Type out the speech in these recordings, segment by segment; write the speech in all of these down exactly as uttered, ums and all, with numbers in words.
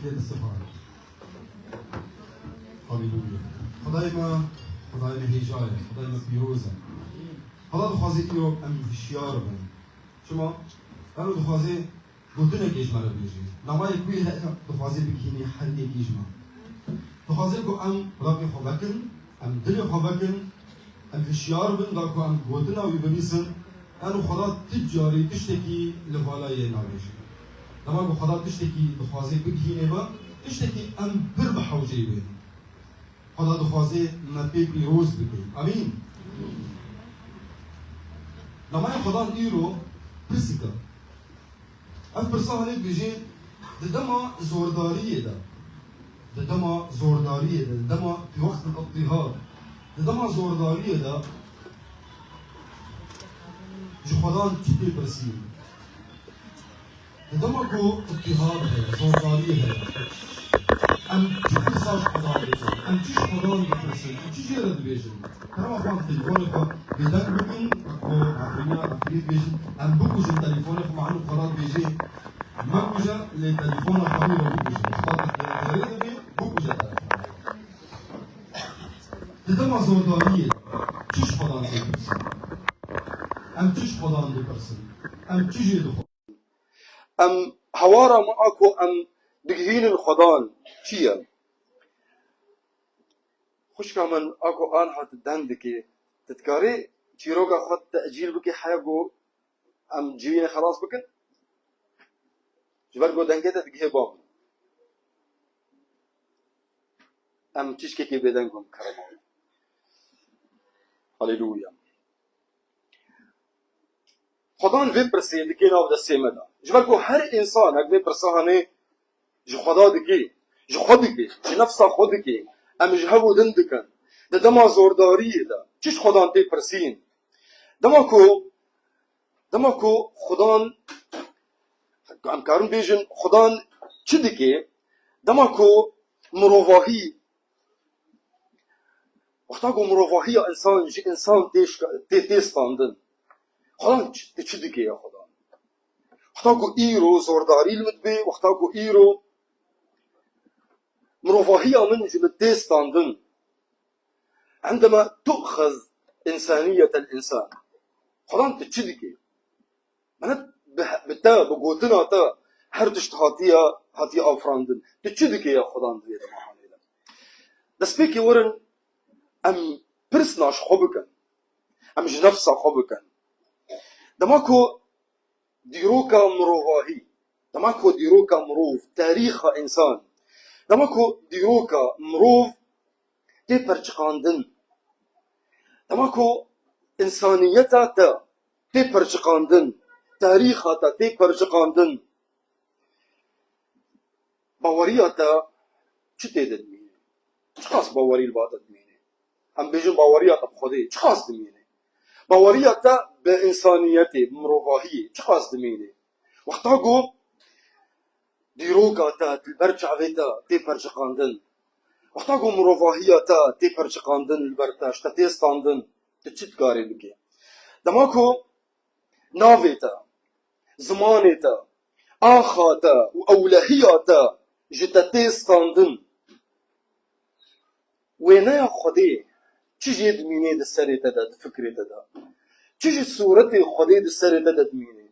Lê destê xwe. Haleluya. Xwedayê me, Xwedayê me hêja ye, Xwedayê me pîroz e. Xweda dixwaze îro em hişyar bin. Çima? Ero dixwaze gotinekê ji me re bêje. Navayek wî heye, dixwaze bigihînê her yekî ji me. Dixwaze ku em qulakê xwe vekin, em dilê xwe vekin, em hişyar bin, da ku em gotina wî bibîsin, ero Xweda tu carî tiştekî li vala yê nabêje. Dema ku Xweda tiştekî dixwaze bigihînê me, tiştekî em pir bi hewceyî wê. Xweda dixwaze me pê pîroz bike. Amîn. Nameyê Xwedan îro pirsîka. Ev pirsa hanê dibêje, di dema zordariyê de, di dema zordariyê de, di dema fi wextil ittihad, di dema zordariyê de ji Xwedan çi tê pirsîn? Di dema ku ittihad heye, zordariyê heye, em çi pirsa ji Xwedan dikin? Em çi ji Xwedan dipirsin? Em çi jê re dibêjin? Kerema xwe em telefonê xwe bêdeng bikin, wek ku Efrîniya Efrînî dibêjin, em bikujin telefonê xwe, manu Xweda dibêje, mekuje, lê telefona xwe wî re bikuje. Xweda dibê, bikuje telefona xwe. Di dema zordariyê çi ji Xwedan dipirsin? Em çi ji Xwedan dipirsin? Em çi jê dixwin? Em hewara me a ku em bigihînin Xwedan çi ye? Xwişka min a ku anha tu deng dikî, tu dikarî çîroka xwe tecîl bikî heya ku em civînê xelas bikin? Ji ber ku dengê te digihê ba min. Em tişkekê bêdeng bûn kerema. Haleluya. Xwedan vê pirsê dike nav destê me de. Ji ber ku her însanek vê pirsa hanê ji Xweda dike, ji xwe dike, ji nefsa xwe dike. Em ji hev û din dikin. Di dema zordariyê de çi ji Xwedan tê pirsîn? Dema ku, dema ku Xwedan, em karin bêjin, Xwedan çi dike? Dema ku mirovahî, wexta ku mirovahiya însan ji însan tê şka-, tê, tê standin, Xwedan çi, tê çi dike ya Xwedan? Wexta ku îro zordarî li min dibe, wexta ku îro mirovahiya min ji min tê standin, عندما تؤخذ إنسانية الإنسان. Xwedan tu çi dikî? Mene bi, bi te, bi gotina te her tişt hatiye, hatiye afirandin. Tu çi dikî ya Xwedan di vê dema hanê de? Destpêkê werin em pirsna ji xwe bikin. Em ji nefsa xwe bikin. Dema ku dîroka mirovahî, dema ku dîroka mirov, tarîxa însan, dema ku dîroka mirov tê perçiqandin, dema ku însaniyeta te tê perçiqandin, tarîxa te tê perçiqandin, baweriya te çi tê de dimîne? Çiqas bawerî li ba te dimîne? Em bêjin baweriya te bi Xwedê çiqas dimîne? Baweriya te bi însaniyetê, bi mirovahiyê çiqas dimîne? Wexta ku dîroka te li ber çavê te tê perçiqandin, wexta ku mirovahiya te tê perçiqandin, li ber te, ji te tê standin, tu çi dikarî bikî? Dema ku navê te, zimanê te, axa te û ewlehiya te ji te tê standin, wêneya Xwedê çi jê dimînê di serê te de, di fikrê te de? Çi ji sûretê Xwedê di serê te de dimînê?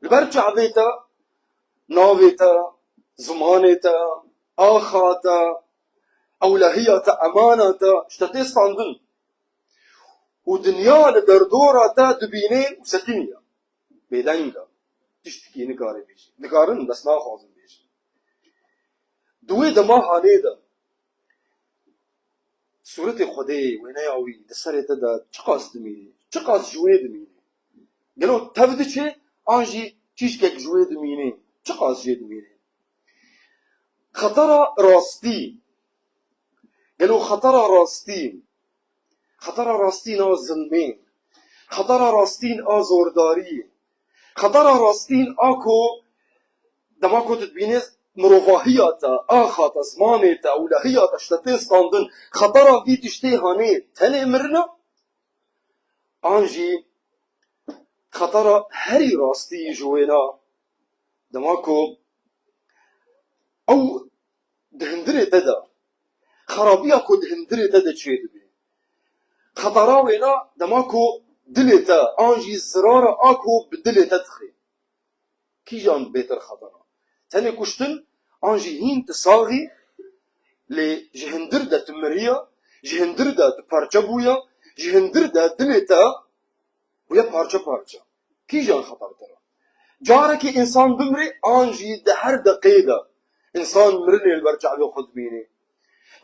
Li ber çavê te, navê te, zimanê te, axa te, ewlehiya te, emana te, ji te tê standin. Û dinya li derdora te dibîne û sekiniye. Bêdeng e. Tiştekî nikare bêje. Dikarin, bes naxwazin bêjin. Di wê dema hanê de sûretê Xwedê, wêneya wî di serê te de çiqas dimîne? Çiqas ji wê dimîne? Gelo tev diçe an jî tişkek ji wê dimîne? Çiqas jê dimîne? Xetera rastî. Gelo xetera rastî, xetera rastîn a zilmê, xetera rastîn a zordariyê, xetera rastîn a ku dema ku tu dibînê mirovahiya te, axa te, zimanê te, ewlehiya te ji te tê standin, xetera vî tiştê hanê tenê mirin e, an jî xetera herî rastî ji wêna dema ku Ew di hundirê te de, xerabiya ku di hundirê te de çêdibe. Xetara wêna dema ku dilê te an jî zirara a ku bi dilê te dixê. Kîjan bêtir xetara? Tenê kuştin an jî hîn tu sax î, lê ji hundir de tu miriya, ji hundir de tu parçe bûya, ji hundir de dilê te bûye parçe parçe. Kîjan xetertir e? Carekê însan bimrê an jî di her deqê de însan mirinê li ber çavê xwe dibînê.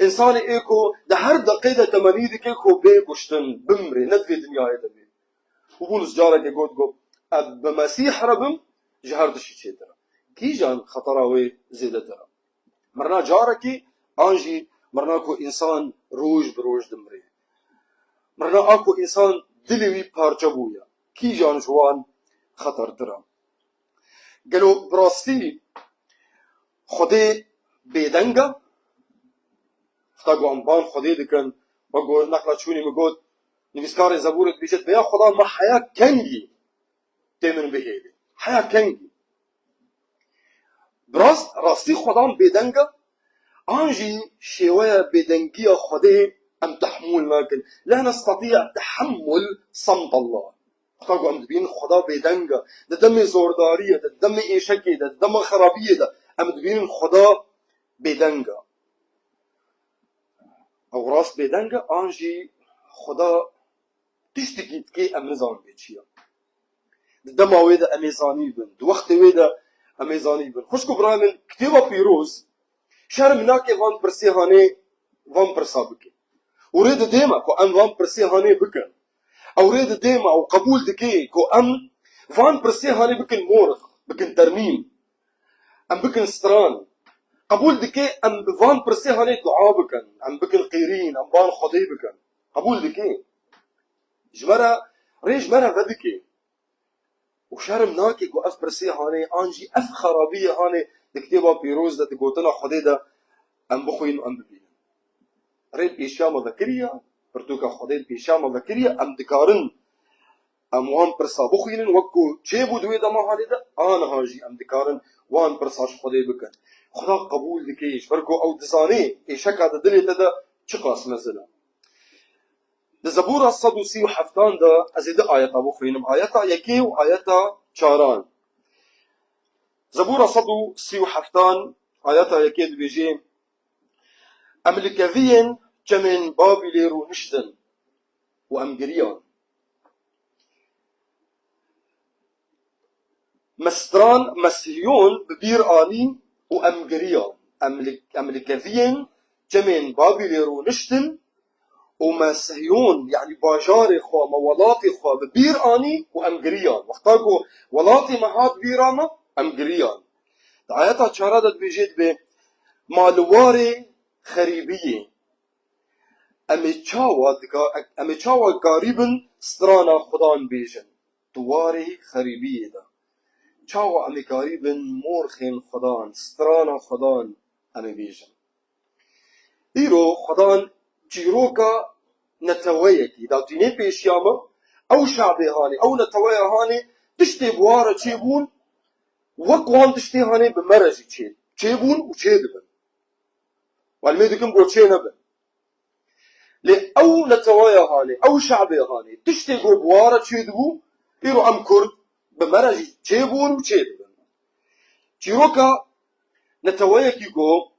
Însanê ê ku di her deqê de temenî dike ku bê kuştin, bimrê, ne di vê dinyayê de bê. Û Bulus carekê got, got, "Ez bi Mesîh re bim, ji her tiştî çêtir e." Kîjan xetera wê zêdetir e? Mirina carekê an jî mirina ku însan roj bi roj dimrê? Mirina a ku însan dilê wî parçe bûye. Kîjan ji wan xetertir e? Gelo bi rastî Xwedê bêdeng e? Heta ku em van Xwedê dikin, wek ku nexla çûnî min got, nivîskarê Zebûrê dibêje, "Vêya Xwedan me heya kengî tê min bihêlê." Heya kengî. Bi rast, rastî Xwedan bêdeng e, an jî şêweya bêdengiya Xwedê em tehmûl nakin. La nestatî tehemmul samt Allah. Heta ku em dibînin Xweda bêdeng e, di demê zordariyê de, di demê êşekê de, di dema xerabiyê de, em dibînin Xweda bêdeng e. Ew rast bêdeng e, an jî Xweda tiştekî dike em nizanin vê çi ye. Di dema wê de em ê zanî bin, di wextê wê de em ê zanî bin. Xwişk û birayê min, Kitêba Pîroz şerm nake van pirsê hanê, van pirsa bike. Û rê didê me ku em van pirsê hanê bikin. Ew rê didê me û qebûl dike ku em van pirsê hanê bikin morix, bikin termîm. Em bikin stran. Qebûl dike em bi van pirsê hanê dua bikin. Em bikin qîrîn, em van Xwedê bikin. Qebûl dike. Ji me re, rê ji me re vedike. Û şerm nake ku ev pirsê hanê, an jî ev xerabiyê hanê di Kitêba Pîroz de, di gotina Xwedê de em bixwînin û em bibînin. Rê pêşiya me vekiriye, pirtûka Xwedê pêşiya me vekiriye, em dikarin em wan pirsa bixwînin, wek ku çêbû di wê dema hanê de, aniha jî em dikarin wan pirsa ji Xwedê bikin. Xweda qebûl dike, ji ber ku ew dizanê êşeka di dilê te de çiqas mezin e. Di Zebûra sed û sî û heftan de ez ê du ayeta bixwînim, ayeta yekê û ayeta çaran. Zebûra sed û sî û heftan, ayeta yekê dibêje, Em li keviyên çemên Babîlê rûniştin û em giriyan. Me stran, me Sihyon bi bîr anî û em giriyan. Em li, em li keviyên çemên Babîlê rûniştin û me Sihyon, yanî bajarê xwe, me welatê xwe bi bîr anî û em giriyan. Wexta ku welatê me hat bîra me, em giriyan. Di ayeta çara de dibêje, dibê, Ma li warê xerîbiyê em ê çawa dika-, em ê çawa karîbin strana Xudan bêjin? Di warê xerîbiyê de çawa em ê karîbin morxên Xudan, strana Xudan em ê bêjin? Îro Xudan çîroka neteweyekî datînê pêşiya me. Ew şabê hanê, ew neteweya hanê tiştê bi wa re çêbûn, wek wan tiştê hanê bi me re jî çê, çêbûn û çêdibin. Welmê dikim ku çê nebin. Lê ew netewaya hanê, ew şabê hanê, tiştê ku bi wa re çêdibû, îro em Kurd bi me re jî çêbûn û çêdibin. Çîroka neteweyekî ku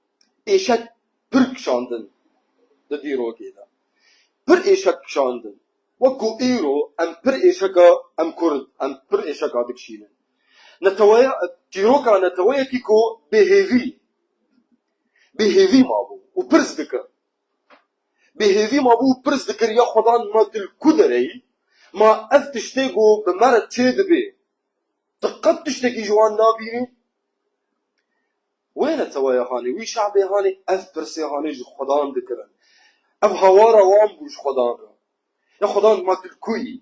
êşek pir kişandin di dîrokê de. Pir êşek kişandin. Wek ku îro em pir êşeka, em Kurd, em pir êşeka dikişînin. Neteweya, çîroka neteweyekî ku bêhêvî, bêhêvî mabû û pirs dikir. Bêhêvî mabû û pirs dikir, ya Xudan, ma tu li ku derê yî? Ma ev tiştê ku bi me re çêdibe, tu qet tiştekî ji wan nabînî? Wê neteweya hanê, wî şabê hanê ev pirsê hanê ji Xudan dikirin. Ev hawara wan bû ji Xudan re. Ya Xudan, ma tu li ku yî?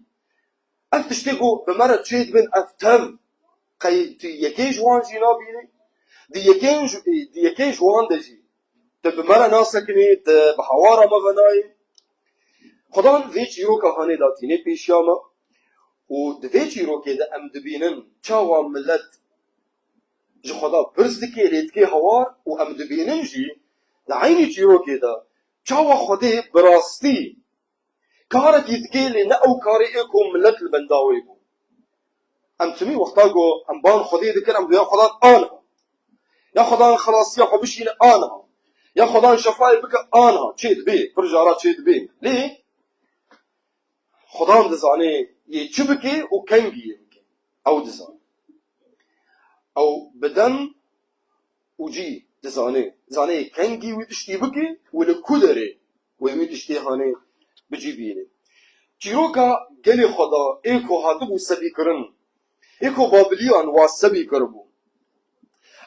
Ev tiştê ku bi me re çêdibin, ev tev, qey tu yekê ji wan jî nabînî? Di yekên ji, di yekê ji wan de jî tu bi me re nasekinî, tu bi hawara me ve nayê? Xudan vê çîroka hanê datînê pêşiya me û di vê çîrokê de em dibînin çawa milet Ji Xweda pirs dike, lê dike hawar û em dibînin jî di eynî çîrokê de çawa Xwedê bi rastî karekî dike, lê ne ew karê ê ku milet li benda wê bû. Em timî wexta ku em ban Xwedê dikin, em diya Xwedan aniha. Ya Xwedan xelasiya xwe bişîne aniha. Ya Xwedan şefayê bike aniha. Çê dibe, pir cara çê dibe. Lê Xwedan dizane yê çi bike û kengî yê bike. Ew dizane. Ew bi dem û cî dizane. Dizane kengî wî tiştî bike û li ku derê wê wî tiştê hanê bi cî bîne. Çîroka gelê Xweda ê ku hatibû sebîkirin, ê ku Babiliyan wa sebî kiribû.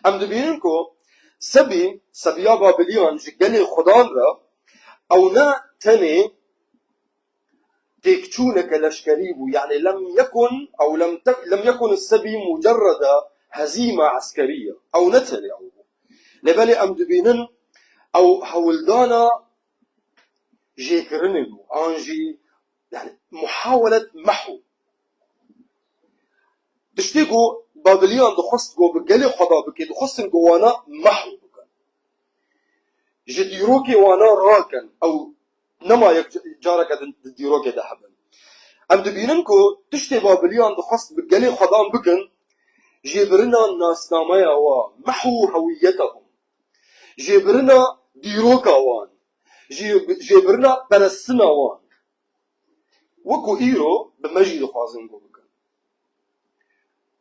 Em dibînin ku sebî, sebiya Babiliyan ji gelê Xwedan re ew ne tenê têkçûneke leşkerî bû. Yani lem yekun, ew lem te-, lem yekun sebî mucerrede hezîme eskeriye. Ew ne tenê ew bû. Lê belê em dibînin ew hewldana jêkirinê bû. An jî, yani, muhawelet mehw. Tiştê ku Babiliyan dixwest ku bi gelê Xweda bike, dixwestin ku wana mehw bikin. Ji dîrokê wana rakin, ew nema yek ca-, careke di, di dîrokê de hebin. Em dibînin ku tiştê Babiliyan dixwest bi gelê Xwedan bikin, jêbirina nasnameya wan, mehw hewiyetehum, jêbirina dîroka wan, jê-, jêbirina perestina wan. Wekî îro bi me jî dixwazin ku bikin.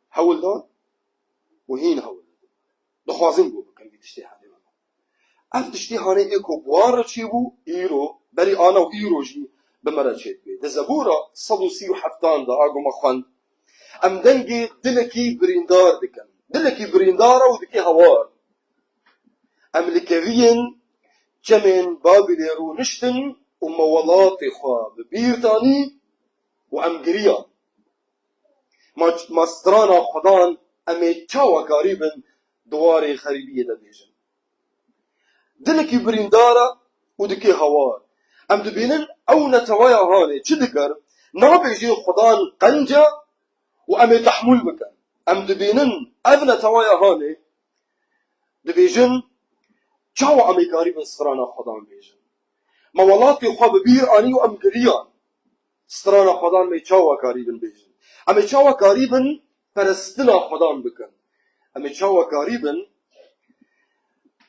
Hewl dan û hîn hewl didin. Dixwazin ku bikin vî tiştê hanê. Ev tiştê hanê ê ku bi wan re çêbû, îro, berî ana û îro jî bi me re çêdibe. Di Zebûra sed û sî û heftan de, a ku me xwend, em dengê dilekî birîndar dikin. Dilekî birîndar e û dike hawar. Em li keviyên çemên Babilê rûniştin û me welatê xwe bi bîr tanî û em giriyan. Ma, ma strana Xwedan em ê çawa karîbin di warê xerîbiyê de bêjin? Dilekî birîndar e û dikê hawar. Em dibînin ew neteweya hanê çi dikir? Nabêjê Xwedan qenc e û em ê tehmûl bikin. Em dibînin ev neteweya hanê dibêjin, çawa em ê karîbin strana Xwedan bêjin? Me welatê xwe bi bîr anî û em giriyan. Strana Xwedan me çawa karîbin bêjin? Em ê çawa karîbin perestina Xwedan bikin? Em ê çawa karîbin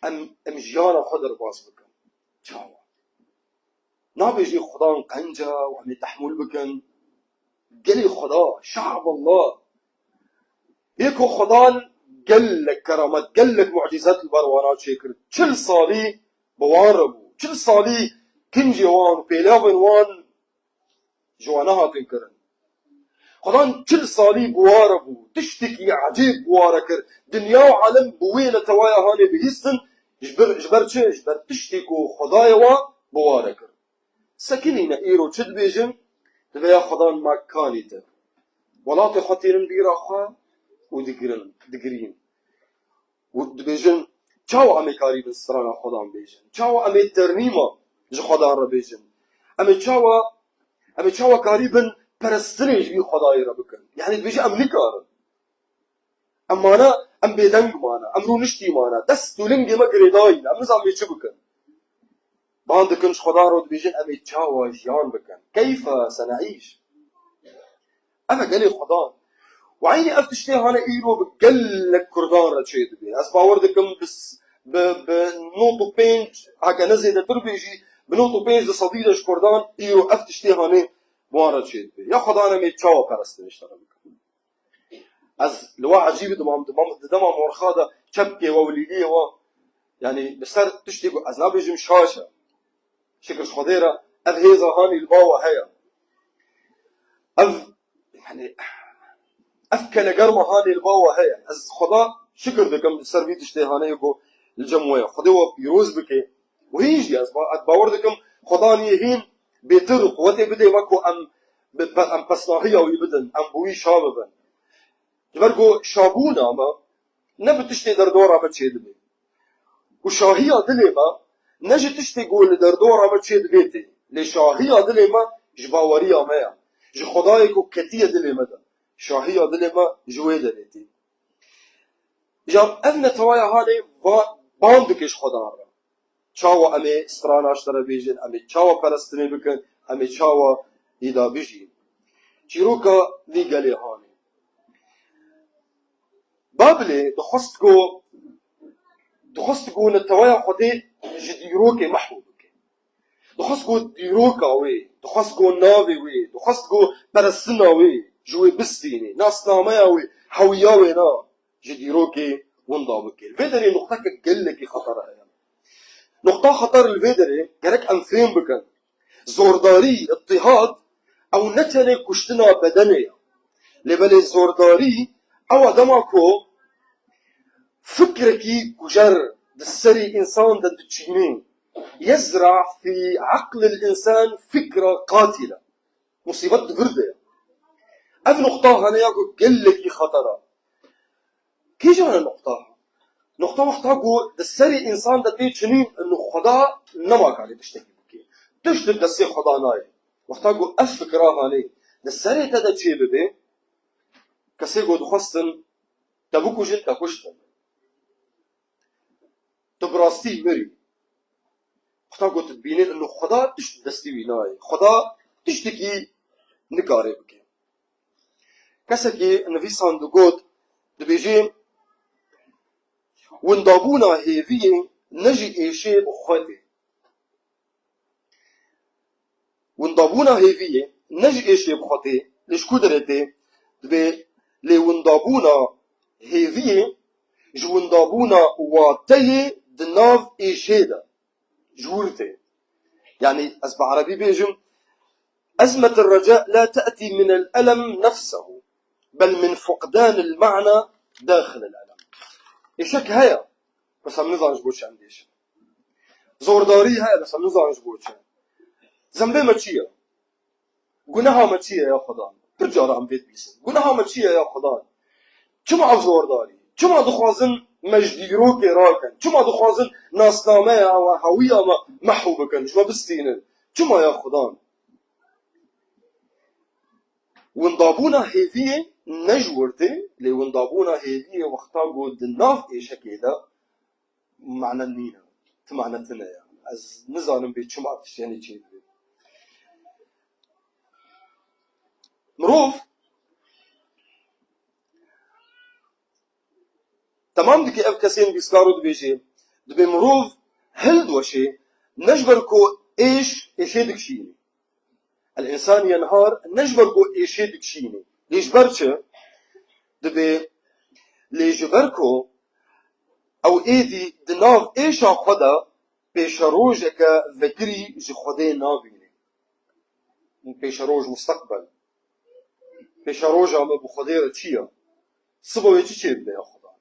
em, em jiyana xwe derbas bikin? Çawa? Nabêjî Xudan qenc e û em ê tehmûl bikin. Gelê Xuda, şe'b Allah. Yê ku Xudan gelek keramet, gelek mucîzet li ber wana çêkir. Çil salî bi wan re bû. Çil salî kincê wan û pêlavên wan ji wan nehatin kirin. Xudan çil salî bi wa re bû, tiştekî ecêb bi wa re kir. Dinya û alem bi wê netewaya hanê bihîstin, ji ber, ji ber çi? Ji ber tiştê ku Xwedayê wa bi wa re kir. Sekinîne, îro çi dibêjin? Dibe ya Xudan ma kanî te. Welatê xwe tênin bîra xwe û digirin, digirîn. Û dibêjin, çawa em ê karîbin strana Xwedan bêjin? Çawa em ê ternîma ji Xwedan re bêjin? Em ê çawa, em ê çawa karîbin perestinê ji vî Xwedayê re bikin? Yani dibêje em nikarin. Em mane, em bêdeng mane, em rûniştî mane, dest û lingê me girêdayî ne, em nizanin çi bikin. Ban dikin ji Xwedan re û dibêjin, em ê çawa jiyan bikin? Keyfe seneîş? Ev e gelê Xwedan. Û eynî ev tiştê hane îro bi gelek Kurdan re çê dibe. Ez bawer dikim bi s-, bi, bi nod û pênc, heke ne zêdetir bê jî, bi nod û pênc di sedî de ji Kurdan îro ev tiştê hane bi wan re çê dibe. Ya Xwedan em ê çawa perestinê ji te re bikin? Ez li we ecîbî dimam, dimam, di dema morxa de çepkê we û lîliyê we, yanî bi ser tiştê ku ez nabêjim şaş e. Şikir ji Xwedê re ev hêza hanî li ba we heye. Ev, yanî, ev kelegerma hanî li ba we heye. Ez Xweda şikir dikim li ser vî tiştê hanê ku li cem we ye. Xwedê we pîroz bike. Û hîn jî ez ba-, ez bawer dikim Xweda niyê hîn bêtir û quwetê bidê me ku em bi pe-, em pesnahiya wî bidin, em bi wî şa bibin. Ji ber ku şabûna me ne bi tiştê derdora me çêdibe. Û şahiya dilê me ne ji tiştê ku li derdora me çêdibe tê. Lê şahiya dilê me ji baweriya me ye. Ji Xwedayê ku ketiye dilê me de. Şahiya dilê me ji wê derê tê. Îcar ev netewaya hanê va-, ban dike ji Xwedan re. Çawa em ê strana ji te re bêjin, em ê çawa perestinê bikin, em ê çawa îda bijîn. Çîroka vî gelê hanê. Babilê dixwest ku, dixwest ku neteweya Xwedê ji dîrokê mehw bike. Dixwest ku dîroka wê, dixwest ku navê wê, dixwest ku perestina wê ji wê bistînê, nasnameya wê, hewiya wê na ji dîrokê winda bike. Li vê derê nuqteke gelekî xeter heye. Nuqta xeter li vê derê gerek em fêm bikin. Zordarî, îttihad, ew ne tenê kuştina bedenê ye. Lê belê zordarî ew e dema ku fikrekî kujer di serê însan de diçînê. Yezra fî eqlil însan fikra qatîle. Musîbet di vir de ye. Ev nuqta hene ya ku gelekî xeter e. Kîjan e nuqta? Nuqta wexta ku di serê însan de tê çinîn û Xweda nema karê tiştekî bike. Tişt di destê Xweda nayê. Wexta ku ev fikra hanê di serê te de çê bibe, kesê ku dixwestin te bikujin, te kuştin. Tu bi rastî mirî. Wexta ku tu dibînî û Xweda tişt destî wî nayê. Xweda tiştekî nikare bike. Kesekî nivîsand û got, dibêjê, windabûna hêviyê ne ji êşê bi xwe tê. Windabûna hêviyê ne ji êşê bi xwe tê, lê ji ku derê tê? Dibê, lê windabûna hêviyê ji windabûna wateyê di nav êşê de ji wir tê. Yanî ez bi erebî bêjim, ezmet reca la te'tî min el elem nefsehu, bel min fuqdan el ma'na daxil el elem. Êşek heye, bes em nizanin ji bo çi em dêşin. Zordarî heye, bes em nizanin ji bo çi. Zembê me çi ye? Guneha me çi ye ya Xudan? Pir cara em vê dibîsin. Guneha me çi ye ya Xudan? Çima ev zordarî? Çima dixwazin me ji dîrokê rakin? Çima dixwazin nasnameya we, hewiya me mehw bikin, ji me bistînin? Çima ya Xudan? Windabûna hêviyê ne ji wir tê, lê windabûna hêviyê wexta ku di nav êşekê de mane nîne. Ti mane tine ye. Ez nizanim bê çima ev tişt yanî çê dibe. Mirov temam dike ev kesên bîskar û dibêje, dibê mirov hildiweşê ne ji ber ku êş, êşê dikişînê. El însan yenhar ne ji ber ku êşê dikişînê. Lê ji ber çi? Dibê, lê ji ber ku ew êdî di nav êşa xwe de pêşerojeke vekirî ji Xwedê nabîne. Pêşeroj, musteqbel. Pêşeroja me bi Xwedê re çi ye? Siba wê çi çê bide ya Xudan?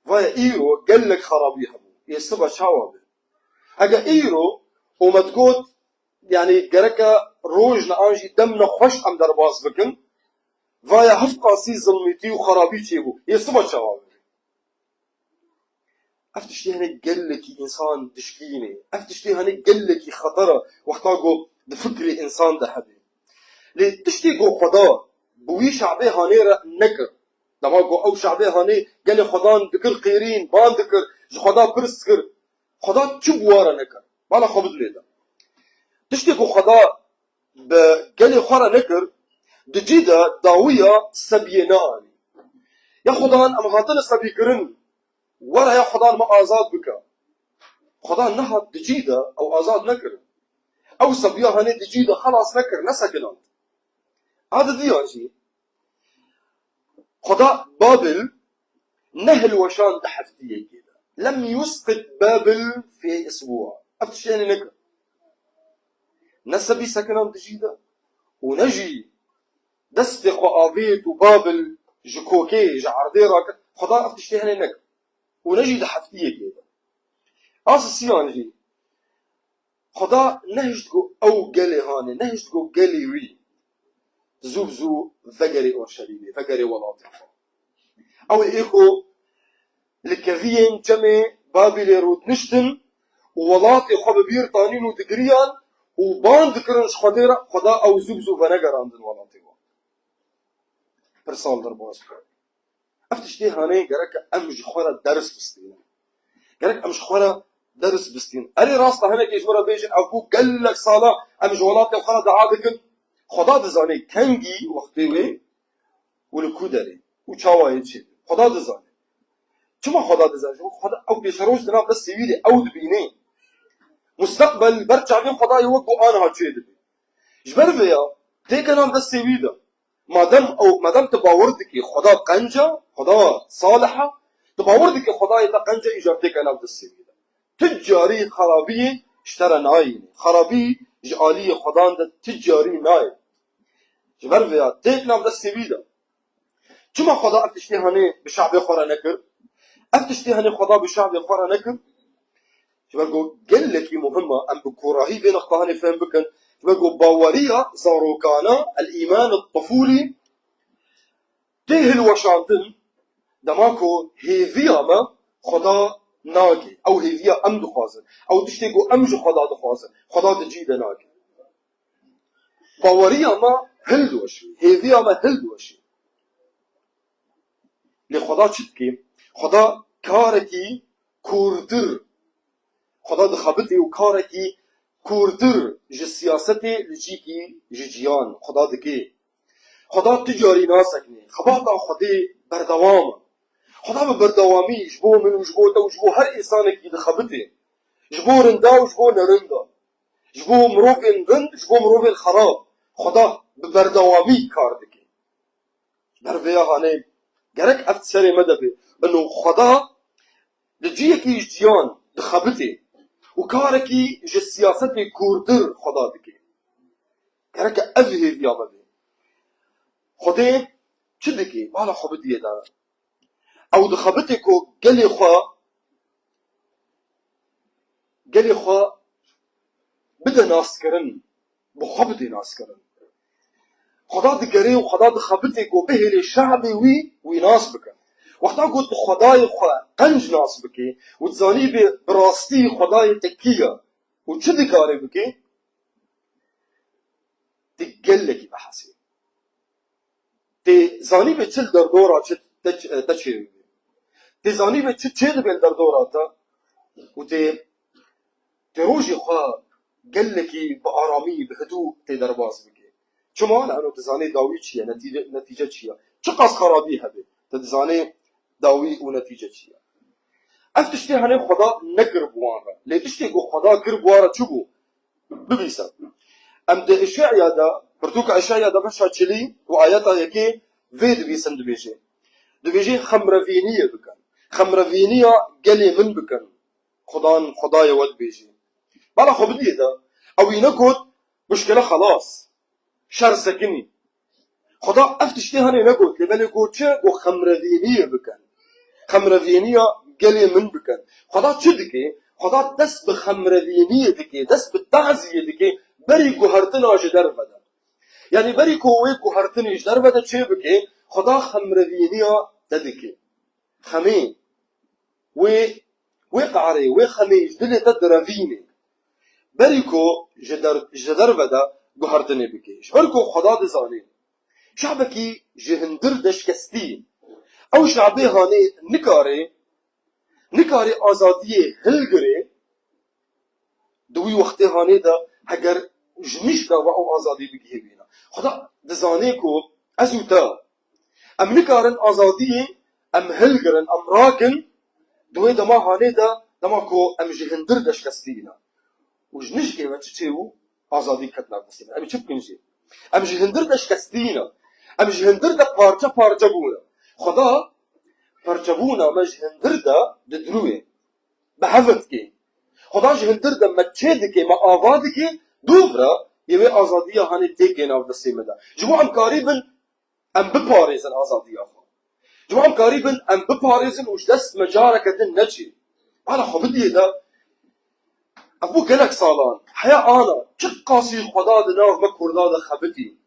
Vaya îro gelek xerabî hebû. Ê siba çawa be? Heke îro û me digot, yanî gereke roj ne an jî dem ne xweş em derbas bikin, vaya hevqasî zilmîtî û xerabî çêbû. Ê siba çawa be? Ev tiştê hene gelekî însan dişkînê. Ev tiştê hene gelekî xeter e wexta ku di fikrê însan de hebe. Lê tiştê ku Xweda bi wî şabê hanê re nekir. Dema ku ew şabê hanê gelê Xwedan dikir qêrîn, ban dikir, ji Xweda pirs dikir. Xweda çi bi wa re nekir? Bala xwe bidilê de. Tiştê ku Xweda bi gelê xwe re nekir, di cî de dawiya sebiyê neanî. Ya Xudan, em hatine sebîkirin, were ya Xudan me azad bike. Xudan nehat di cî de ew azad nekir. Ew sebiya hanê di cî de xelas nekir, nesekinand. A di diyan jî, Xweda Babil ne hilweşand di heftiyekê de. Lem yusqit Babil fê isbûa. Ev tiştê hene nekir. Ne sebî sekinan dijî de û ne jî destê xwe avêt û Babil ji kokê, ji erdê rakir. Xweda ev tiştê hene nekir. Û ne jî di heftiyekê de. A sisiyan jî Xweda nehişt ku ew gelê hanê, nehişt ku gelê wî zû bi zû vegerê Orşelîmê, vegerê welatê xwe. Ew ê ku li keviyên çemê Babîlê rûdiniştin û welatê xwe bi bîr tanîn û digiriyan û ban dikirin ji Xwedê re, Xweda ew zû bi zû venegerandin welatê wan. Pir sal derbas bû. Ev tiştê hanê gerek em ji xwe re ders bistînin. Gerek em ji xwe re ders bistînin. Erê rast e, hinekê ji min re bêjin, ev bû gelek sala em ji welatê xwe re dua dikin. Xweda dizane kengî wextê wê û li ku derê û çawa yê çê. Xweda dizane. Çima Xweda dizane? Ji bo Xweda ew pêşeroj di nav destê wî de, ew dibîne. Musteqbel ber çavên Xwedayê wek ku aniha çê dibe. Ji ber vê ya têke nav destê wî de. Madem ew, madem tu bawer dikî Xweda qenc e, Xweda salih e, tu bawer dikî Xwedayê te qenc e, îcar têke nav destê wî de. Tu carî xerabiyê ji te re nayîne. Xerabî ji aliyê Xwedan de tu carî nayê. Ji ber vê ya têk nav destê wî de. Çima Xweda ev tiştê hanê bi şabê xwe re nekir? Ev tiştê hanê Xweda bi şabê xwe re nekir? Ji ber ku gelekî muhim e, em bi korahî vê nexta hanê fehm bikin. Ji ber ku baweriya zarokana, el-îman el-tifûlî, tê hilweşandin, dema ku hêviya me Xweda nake. Ew hêviya em dixwazin. Ew tiştê ku em ji Xweda dixwazin. Xweda di cî de nake. Baweriya me hildiweşî, hêviya me hildiweşî. Lê Xweda çi dike? Xweda karekî kûrtir. Xweda dixebitê û karekî kûrtir ji siyasetê li cîkî ji ciyan Xweda dike. Xweda tu carî nasekine. Xebata Xwedê berdewam e. Xweda bi berdewamî ji bo min û ji bo te û ji bo her însanekî dixebitê. Ji bo rinda û ji bo nerinda. Ji bo mirovên rind, ji bo mirovên xerab, Xweda bi berdewamî kar dike. Ber vê ya hanê gerek ev di serê me de be. Ino Xweda li cihekî ji ciyan dixebitê û karekî ji siyasetê kûrtir Xweda dike. Gerek ev hêviya me be. Xwedê çi dike? Bala xwe bidiyê de. Ew dixebitê ku gelê xwe, gelê xwe bide naskirin, bi xwe bide naskirin. Xweda digere û Xweda dixebitê ku bihêlê şabê wî, wî nas bikin. Wexta ku tu Xwedayê xwe qenc nas bikî û dizanî bê bi rastî Xwedayê te kî ye û çi dikare bikî, tu gelekî bihesî. Tê zanî bê çi li derdora çi te, te çê dibe. Tê zanî bê çi çê dibe li derdora te û tê, tê rojê xwe gelekî bi aramî, bi hidû tê derbas bike. Çima? Lano dizanê dawî çi ye, netîce, netîce çi ye. Çiqas xerabî hebe, te dizanê dawî û netîce çi ye. Ev tiştê henê Xweda nekir bi wan re. Lê tiştê ku Xweda kir bi wan re çi bû? Bibîse. Em di Îşeya de, pirtûka Îşeya de beşa çilî û ayeta yekê vê dibîsin dibêje. Dibêje xemrevîniyê bikin. Xemrevîniya gelê min bikin. Xudan, Xwedayê we dibêje. Bala xwe bidiyê de, ew wî negot, muşkile xelas. Şer sekinî. Xweda ev tiştê henê negot, lê belê got çi? Got xemrevîniyê bikin. Xemrevîniya gelê min bikin. Xweda çi dike? Xweda dest bi xemrevîniyê dike, dest bi taziyê dike, berî guhertina ji derve de. Yanî berî ku wê guhertinê ji derve de çê bike, Xweda xemrevîniya te dike. Xemê wê, wê qarê, wê xemê ji dilê te direvînê. Berî ku ji der, ji derve de guhertinê bike. Ji ber ku Xweda dizane. Şabekî ji hundir de şikestî. Ew şabê hanê nikare, nikare azadiyê hilgire, di wî wextê hanê de heger ji nişka ve ew azadî bigihê wîna. Xweda dizane ku ez û te, em nikarin azadiyê em hilgirin, em rakin, di wê dema hanê de, dema ku em ji hundir de şikestî ne. Û ji nişkê ve çi çêbû? Azadî ket nav destê me. Em ê çi bikin jî? Em ji hundir de şikestî ne. Em ji hundir de parçe parçe bûne. Xweda parçebûna me ji hundir de didirûye. Bi hev dike. Xweda ji hundir de me çê dike, me ava dike, dûv re yê wê azadiya hanê têkê nav destê me de. Ji bo em karîbin, em biparêzin azadiya xwe. Ji bo em karîbin, em biparêzin û ji dest me careke din neçê. Bala xwe bidiyê de, ev bû gelek salan. Heya ana, çiqasî Xweda di nav me Kurda de xebitî.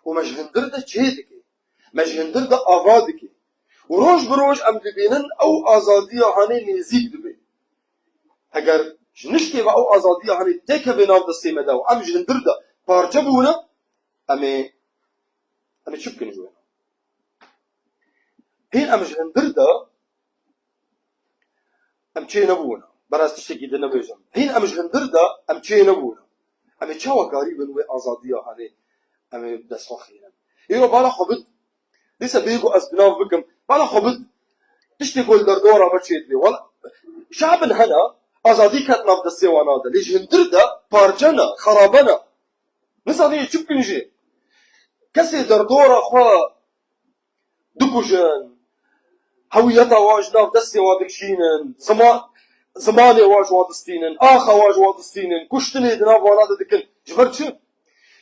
Û me ji hundir de çê dike. Me ji hundir de ava dike. Û roj bi roj em dibînin ew azadiya hanê nêzîk dibe. Heger ji nişkê ve ew azadiya hanê têkeve nav destê me de û em ji hundir de parçe bûne, em ê, em ê çi bikin ji wê? Hîn em ji hindir de em çê nebûne. Beraz tiştekî din nebêjim. Hîn em ji hindir de em çê nebûne. Em ê çawa karîbin wê azadiya hanê em ê bi dest xwe xînin? Îro bala xwe bid. Dîsa bêgo ez bi nav bikim. Bala xwe bid. Tiştê ku li derdora me çê dibê. Wala, şabin hene, azadî ket nav destê wan nade. Lê ji hindir de parçe ne, xerabe ne. Nizanî çi bikin jê. Kesê derdora xwe dikujin, hewiyeta wan ji nav destê wan dikişînin, zima-, zimanê wan ji wan distînin, axa wan ji wan distînin, kuştinê di nav wana de dikin. Ji ber çi?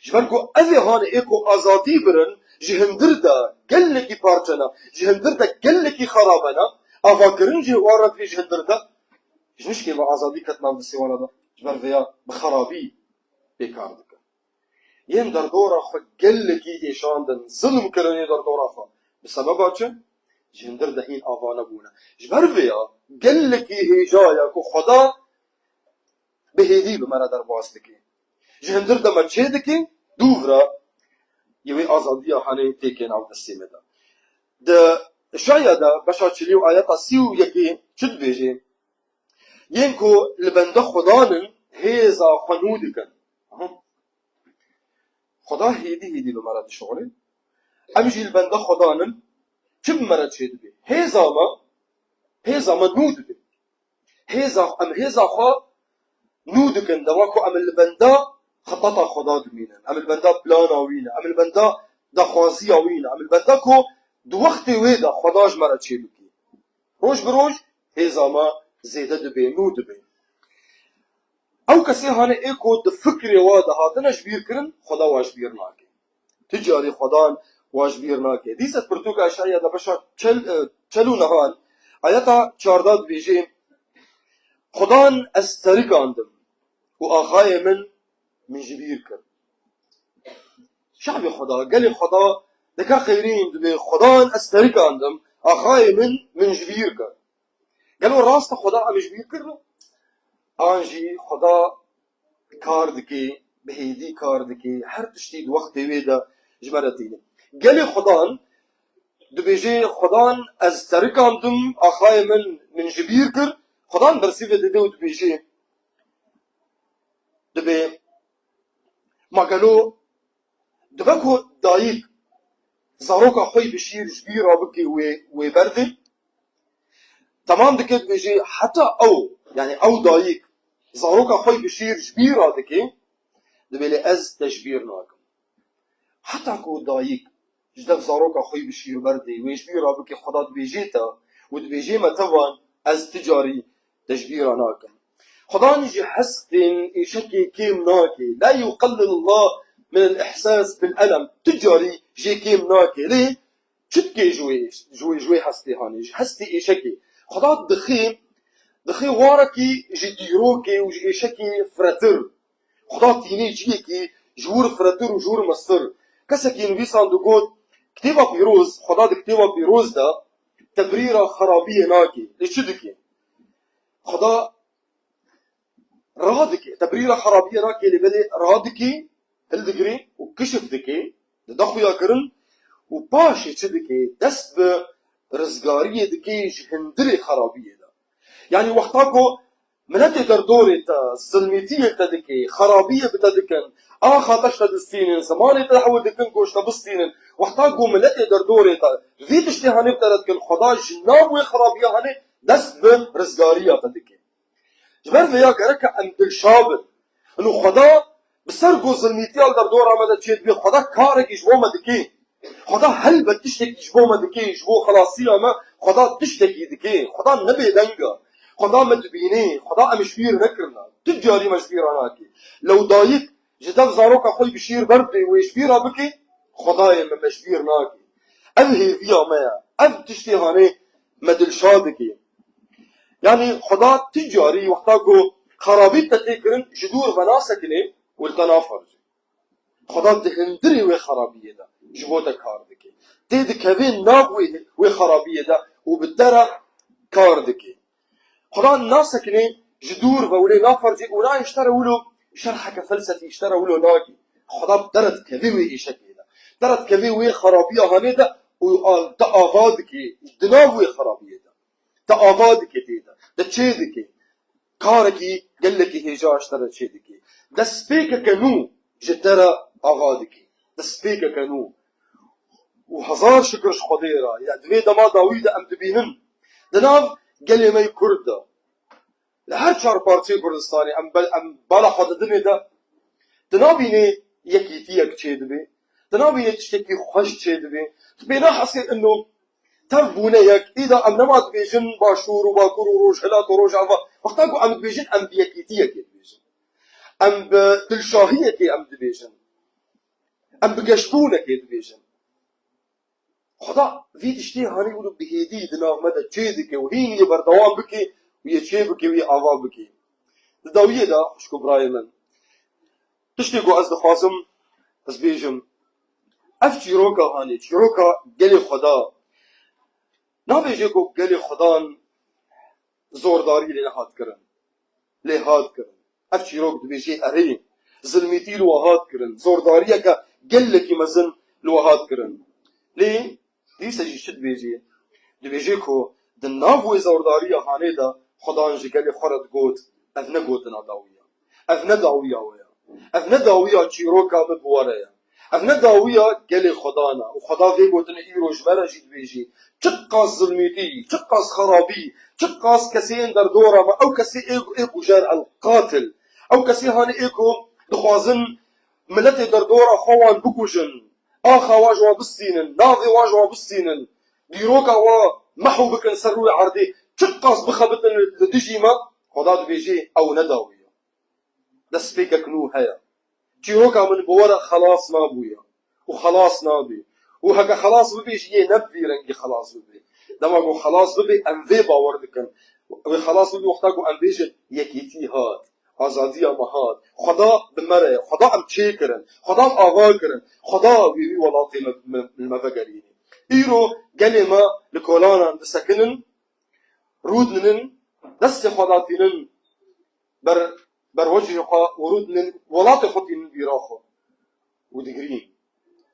Ji ber ku ev ê hanê ê ku azadî birin, ji hindir de gelekî parçe ne, ji hindir de gelekî xerabe ne, avakirin jî wan re dibê ji hindir de, ji nişkê ve azadî ket nav destê wana de. Ji ber vêya bi xerabî pê kar dikin. Yên derdora xwe gelekî êşandin, zilm kirin ê derdora xwe. Bi sebeba çi? Ji hindir de hîn ava nebûne. Ji ber vê ya gelekî hêja ye ku Xweda bi hêdî bi me re derbas dike. Ji hindir de me çê dike, dûv re yê wê azadiya hanê têkê nav destê me de. Di Îşaya de beşa çilî û ayeta sî û yekê çi dibêje? Yên ku li benda Xudan in, hêza xwe nû dikin. Aha. Xuda hêdî hêdî bi me re dişuxulê. Em jî li benda Xudan in, çi bi me re çêdibe? Hêza me, hêza me nû dibe. Hêza, em hêza xwe nû dikin, dema ku em li benda xitata Xuda dimînin. Em li benda plana wî ne. Em li benda daxwaziya wî ne. Em li benda ku di wextê wê de Xuda ji me re çêbike. Roj bi roj hêza me zêde dibe, nû dibe. Ew kesê hane ê ku di fikrê we de hatine ji bîr kirin, Xweda we ji bîr nake. Ti carî Xwedan we ji bîr nake. Dîsa pirtûka Eşaya de beşa çel, e, çel û nehan, ayeta çardeh dibêje, Xudan ez terikandim û axayê min min ji bîr kir. Şabê Xweda, gelê Xweda dike qeyrîn dibê, Xwedan ez terikandim, axayê min min ji bîr kir. Gelo rast e Xweda em ji bîr kirine? An jî Xweda kar dike, bi hêdî kar dike, her tiştî di wextê wê de ji me re tîne. Gelê Xwedan dibêje, Xwedan ez terikandim, axayê min min ji bîr kir. Xwedan bersîvê dide û dibêje, dibê, ma gelo dibe ku dayik zaroka xwe bi şîr ji bîr re bike wê, wê berdê? Temam dike dibêje, heta ew, yani ew dayik zaroka xwe bi şîr ji bîr re dike, dibê lê ez te ji bîr nakim. Heta ku dayik ji dev zaroka xwe bi şîr berdê, wê ji bîr re bike, Xweda dibêje te û dibêje me tevan, ez ti carî te ji bîr re nakim. Xudan ji hestên êşekê kêm nake. La yuqellil Allah min el ihsas bil elem. Ti carî jê kêm nake. Lê çi dike ji wê, ji wê, ji wê hestê hanê, ji hestê êşekê? Xuda dixê, dixê warekî ji dîrokê û ji êşekê firetir. Xuda tînê ciyekî ji wir firetir û ji wir mestir. Kesekî nivîsand û got, Kitêba Pîroz, Xuda di Kitêba Pîroz de tebrîra xerabiyê nake. Lê çi dike? Xuda radike, tebrîra xerabiyê nake, lê belê radike, hildigire û kişif dike, dide xuyakirin û paşê çi dike? Dest bi rizgariyê dike ji hindirê xerabiyê de. Yanî wexta ku miletê derdorê te zilmîtiyê te dike, xerabiyê bi te dikin, axa te ji te distînin, zimanê te hewl dikin ku ji te bistînin, wexta ku miletê derdorê te vî tiştê hanê bi te re dikin, Xweda ji nav wê xerabiya hanê dest bi rizgariya te dike. Ji ber vêya gereke em dilşa bin. Ino Xweda bi ser ku zilmîtiya li derdora me de çêdibê, Xweda karekî ji bo me dike. Xweda helbet tiştekî ji bo me dike, ji bo xelasiya me Xweda tiştekî dike. Xweda ne bêdeng e. Xweda me dibîne. Xweda em ji bîr nekirine. Tu carî me ji bîra nake. Lew dayik ji dev zaroka xwe bi şîr berdê wê ji bîra bike, Xwedayê me, me ji bîr nake. Ev hêviya me ye. Ev tiştê hanê me dilşa dike. Yanî Xweda ti carî wexta ku xerabî te tê kirin, ji dûr ve nasekine û li te naferce. Xweda di hindirê wê xerabiyê de ji bo te kar dike. Tê dikeve nav wê, wê xerabiyê de û bi te re kar dike. Xweda nasekine ji dûr ve û lê naferce û nayê ji te re wilo şerheke felsefî ji te re wilo nake. Xweda bi te re dikeve wê êşekê de. Te re dikeve wê xerabiya hanê de û a-, te ava dike di nav wê xerabiyê de. Te ava dike tê de. Te çê dike. Karekî gelekî hêja ji te re çê dike. Destpêkeke nû ji te re ava dike. Destpêkeke nû. Û hezar şikir ji Xwedê re. Ya di vê dema dawî de em dibînin. Di nav gelê me yê Kurd de. Li her çar parçeyê Kurdistanê em be-, em bala xwe didinê de, tu nabînî yekîtiyek çêdibe, tu nabînî tiştekî xweş çêdibe, tu pê nahesê ino tev bûne yek, îda em nema dibêjin Başûr û Bakur û Rojhilat û Rojava. Wexta ku em dibêjin, em bi yekîtiyekê dibêjin. Em bi dilşahiyekê em dibêjin. Em bi geşbûnekê dibêjin. Xweda vî tiştê hanî wilo bi hêdî di nav me de çê dike û hîn yê berdewam bike û yê çê bike û yê ava bike. Di dawiyê de, xwişk û birayê min, tiştê ku ez dixwazim ez bêjim, ev çîroka hanê, çîroka gelê Xweda, nabêje ku gelê Xwedan zordarî lê nehat kirin. Lê hat kirin. Ev çîrok dibêje erê, zilmîtî li we hat kirin. Zordariyeke gelekî mezin li we hat kirin. Lê dîse jî çi dibêje? Dibêje ku di nav wê zordariya hanê de Xwedan ji gelê xwe re digot, ev ne gotina dawî ye. Ev ne dawiya we ye. Ev ne dawiya çîroka min bi we re ye. Ev ne dawiya gelê Xwedan e. Û Xweda vê gotinê îro ji me re jî dibêjî. Çiqas zilmîtî, çiqas xerabî, çiqas kesê yên derdora me, ew kesê ê, ê kujer, el qatil. Ew kesê hanê ê ku dixwazin miletê derdora xwe wan bikujin. Axa wa ji wan bistînin, navê wa ji wan bistînin. Dîroka wa mehw bikin ser rûyê erdê. Çiqas bixebitin li dijî me, Xweda dibêjî, ew ne dawî ye. Destpêkek nû heye. Çîroka min bi we re xelas nabûye û xelas nabe. Û heke xelas bibe jî yê ne bi vî rengî xelas bibe. Dema ku xelas bibe, em vê bawer dikin. Wê xelas bibe wexta ku em bêjin, yekîtî hat, azadiya me hat. Xweda bi me re ye. Xweda em çêkirin. Xweda em ava kirin. Xweda wî, wî welatê me, me, li me vegerîne. Îro gelê me li kolanan disekinin, rûdinin, destê xwe datînin ber, ber wecihê xwe û rûdinin, welatê xwe tînin bîra xwe û digirîn.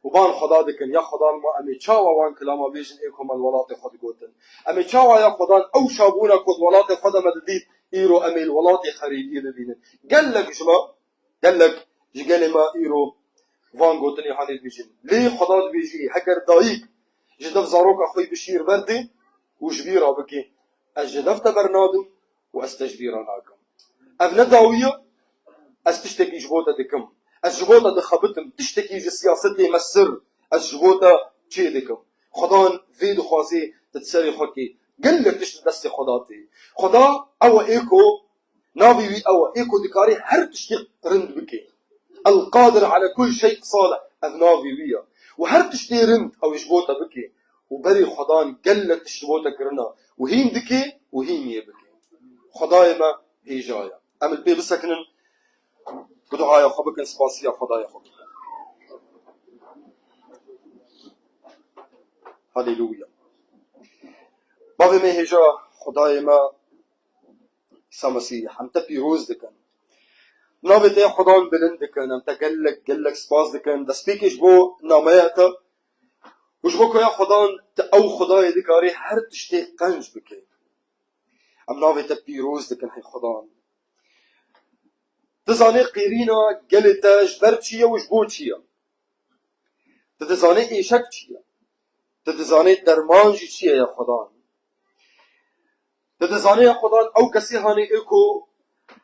Û ban Xweda dikin, ya Xweda ma em ê çawa wan kilama bêjin ê ku me li welatê xwe digotin? Em ê çawa ya Xwedan ew şabûna ku di welatê xwe de me didît, îro em ê li welatê xerîbiyê bibînin? Gelek ji me Gelek ji gelê me îro van gotinê hanê dibêjin. Lê Xweda dibêjî, heger dayik ji dev zaroka xwe bişîr berdê û ji bîra bike, ez ji dev te bernadim û ez te ji bîra nakim. Ev ne dawî ye, ez tiştekî ji bo te dikim. Ez ji bo te dixebitim, tiştekî ji siyasetê me sir, ez ji bo te çê dikim. Xwedan vê dixwazê te di serê xwe kê. Gelek tişt di destê Xweda tê. Xweda ew e ê ku Navê wî ew e, ê ku dikarê her tiştê rind bike. El-Qadir ala kul şey salih. Ev navê wî ye. Û her tiştê rind ew ê ji bo te bike. Û berê Xwedan gelek tişt ji bo te kirina. Û hîn dike û hîn yê bike. Xwedayê me hêja ye. Em li pê bisekinin, bi duaya xwe bikin, spasiya Xwedayê xwe bikin. Haleluya. Bavê me hêja, Xwedayê me, Îsa Mesîh, em te pîroz dikin. Navê te ya Xudan bilind dikin. Em te gelek, gelek spas dikin. Destpêkê ji bo nameya te û ji bo ku ya Xudan, te ew Xudayê dikarî her tiştê qenc bike. Em navê te pîroz dikin, hey Xudan. Tu zanî qîrîna gelê te ji ber çi ye û ji bo çi ye. Tu dizanî êşek çi ye? Tu dizanî derman jî çi ye ya Xudan? Tu dizanî ya Xudan ew kesê hanê ê ku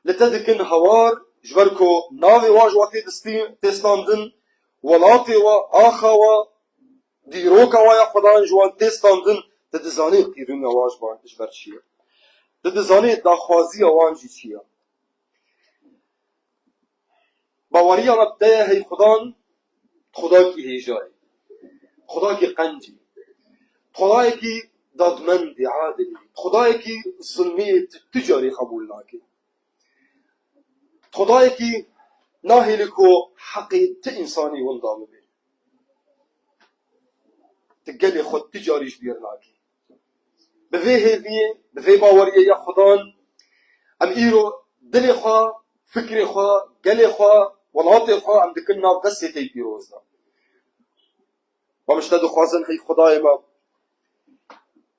li te dikin hawar, ji ber ku navê wan ji wan tê distî-, tê standin, welatê wan, axa wan, dîroka wan ya Xudan ji wan tê standin, tu dizanî qîrîna wan ji ber, ji ber çi ye? Tu dizanî daxwaziya wan jî çi ye? Baweriya me bi te ye, hey Xudan, Xudakî hêja ye. Xudakî qenc e. Xudayekî dadmend e, adil e. Xudayekî zulmê tu, tu carî qebûl nake. Xudayekî nahêle ku heqê ti însanî winda bibe. Tu gelê xwe tu carî ji bîr nakî. Bi vê hêviyê, bi vê baweriyê ya Xudan, em îro dilê xwe, fikrê xwe, gelê xwe, welatê xwe em dikin nav destê te yê pîroz de. Em ji te dixwazin, hey Xwedayê me,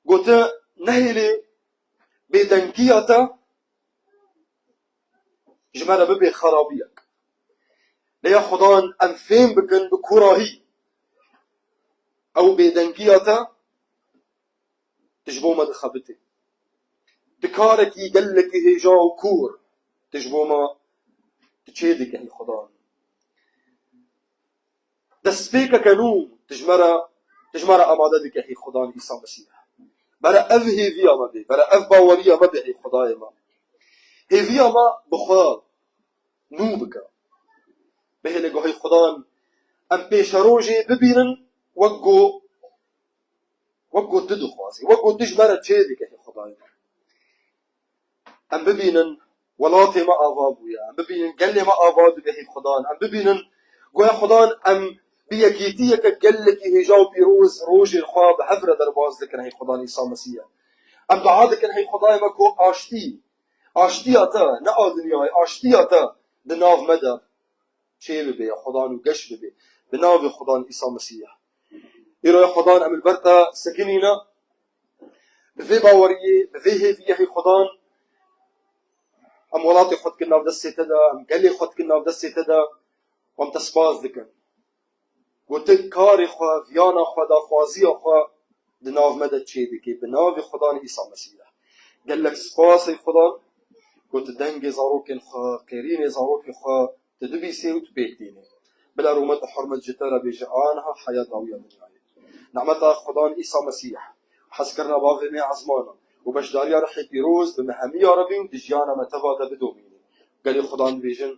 gote nehêlê bêdengiya te ji me re bibe xerabiyek. Lê ya Xudan em fêm bikin bi kûrahî. Ew bêdengiya te tu ji bo me dixebitî. Di karekî gelekî hêja û kûr tu ji bo me tu çê dike, hey Xudan. Destpêkeke nû tu ji me re, tu ji me re amade dike, hey Xudan Îsa Mesîh. Bere ev hêviya me bê, bere ev baweriya me bê, hey Xwedayê me. Hêviya me bi xwe nû bike. Bihêle ku, hey Xudan, em pêşerojê bibînin wek ku, wek ku tu dixwazî, wek ku tu ji me re çê dike, hey Xwedayê me. Em bibînin welatê me ava bûye, em bibînin gelê me ava dibe, hey Xudan. Em bibînin, goya Xudan, em bi yekîtiyeke gelekî hêja û pîroz rojên xwe bi hev re derbas dikin, hey Xudan Îsa Mesîh. Em dua dikin, hey Xwedayê me, ku aştî, aştiya te, ne a dinyayê, aştiya te di nav me de çê bibe, ya Xudan, û geş bibe. Bi navê Xudan Îsa Mesîh. Îro ya Xudan em li ber te sekinîne. Bi vê baweriyê, bi vê hêviyê, hey Xudan, em welatê xwe dikin nav destê te de, em gelê xwe dikin nav destê te de, û em te spas dikin. Gotin karê xwe, viyana xwe, daxwaziya xwe di nav me de çê dike, bi navê Xudan Îsa Mesîh. Gelek spas, ey Xudan, ku tu dengê zarokên xwe, qêrînê zarokên xwe tu dibîsê û tu pêk dînê. Bila rûmet û hurmet ji te re bê ji aniha heya dawiya dinyayê. Nemeta Xudan Îsa Mesîh, hezkirina bavê me ezmana û beşdariya Rihê Pîroz bi me hemiya re bî û di jiyana me teva de bidomîne. Gelê Xudan dibêjin,